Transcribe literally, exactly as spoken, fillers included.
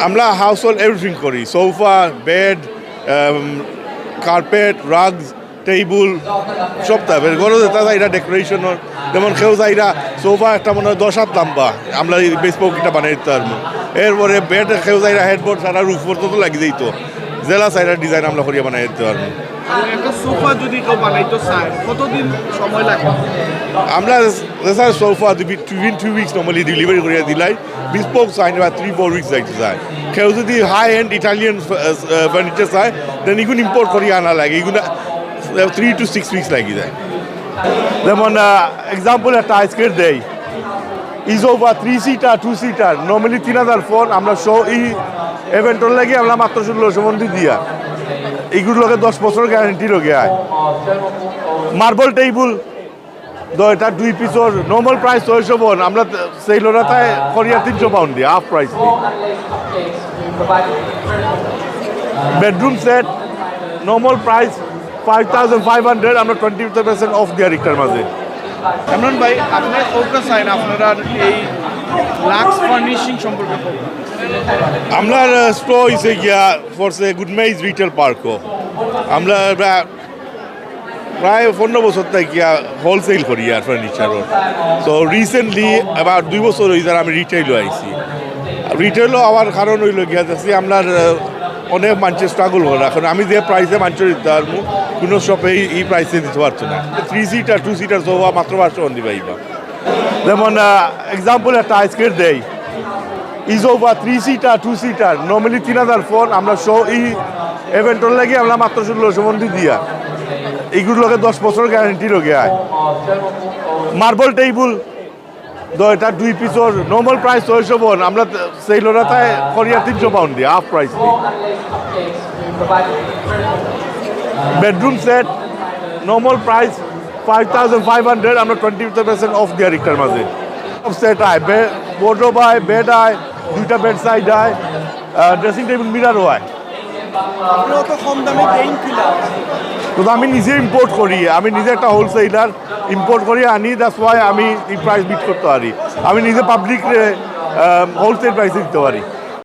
আমরা house hold everything করি, sofa, bed, carpet, rugs, table, সবতা। এবার ঘরো যেটা চাইরা ডেকোরেশনর, যেমন কেউ চাইরা সোফা একটা মনে হয় দশ হাত লম্বা, আমরা এই বেসপোক এটা বানাই দিতে পারবো। এরপরে বেড, কেউ চাইরা হেডবোর্ড, সারা রুফ তো লাগি যাইতো, যেলা চাইরা ডিজাইন আমরা করিয়া বানাই দিতে পারবো। আর একটা সোফা যদি কেউ বানাইতে চায়, কতদিন সময় লাগে? আমরা sir sofa within two weeks normally delivery করিয়া দিলাই। বিসপোক চাই না, থ্রি ফোর উইকস যাইতে চায়। কেউ যদি হাই এন্ড ইটালিয়ান ফার্নিচার চায়, দেন এগুলো ইম্পোর্ট করিয়া আনা লাগে, এগুলো থ্রি টু সিক্স উইকস লাগি যায়। যেমন এক্সাম্পল একটা আজকের দেই, ইজোভা three seater, two seater, normally তিন হাজার ফোন আমরা শো এই ইভেন্টর লাগি আমরা মাত্র ষোলোশো ফোন দিয়া, এগুলোর লগে দশ বছর গ্যারান্টি লগে আয়। মার্বল টেবুল, তো এটা দুই পিসর নর্মাল প্রাইস ছয়শো ফোন, আমরা সেলরা তাই করিয়া তিনশো পাউন্ড দিয়া, হাফ প্রাইস দিয়া। Bedroom set, normal price five thousand five hundred, আমরা টোয়েন্টি পার্সেন্ট অফ দিয়া রিক্টার মাঝে। ইমরান ভাই, আপনি ওকে চাইন আপনারা এই লাক্স ফার্নিশিং সম্পর্কে বলুন। আমরা স্টোর হইছে গিয়া ফরসে গুড মেইজ রিটেল পার্কও। আমরা প্রায়, প্রায় পনেরো বছর থেকে গিয়া হোলসেল করি আর ফার্নিচারও। তো রিসেন্টলি আবার দুই বছর হইছে আমি রিটেলও আইছি। রিটেলও আবার কারণ হইল গিয়া যাচ্ছি আমরা অনেক মানুষের স্ট্রাগল করে। এখন আমি যে প্রাইসে মানুষের দিতে পারবো, কোনো শপে এই প্রাইসে দিতে পারতো না। Three seater, two seater sofa মাত্র পাঁচশো ফোন দিবা ইবা। যেমন এক্সাম্পল একটা আজকের দেই, ইজোভা three seater, two seater, normally তিন হাজার ফোন আমরা শো এই ইভেন্টর লাগি আমরা মাত্র ষোলোশো ফোন দিয়া, এগুলোর লগে দশ বছর গ্যারান্টি লগে আয়। মার্বল টেবুল, তো এটা দুই পিসর নর্মাল প্রাইস ছয়শো ফোন, আমরা সেলরা তাই করিয়া তিনশো পাউন্ড দিয়া, হাফ প্রাইস দিয়া। Bedroom set, normal price five thousand five hundred, আমরা টোয়েন্টি পার্সেন্ট অফ দিয়া রিক্টার মাঝে। সব সেট আয়, ওয়ার্ডরোব আয়, বেড আয়, দুইটা বেড সাইড আয়, ড্রেসিং টেবিল মিরারও আয়। আপনি অত কম দামে দেন কিনা? তো আমি নিজে ইম্পোর্ট করি, আমি নিজে একটা হোলসেলার, ইম্পোর্ট করি আনি, দ্যাটস ওয়াই আমি এই প্রাইস বিট করতে পারি। আমি নিজে পাবলিকরে হোলসেল প্রাইসে দিতে পারি।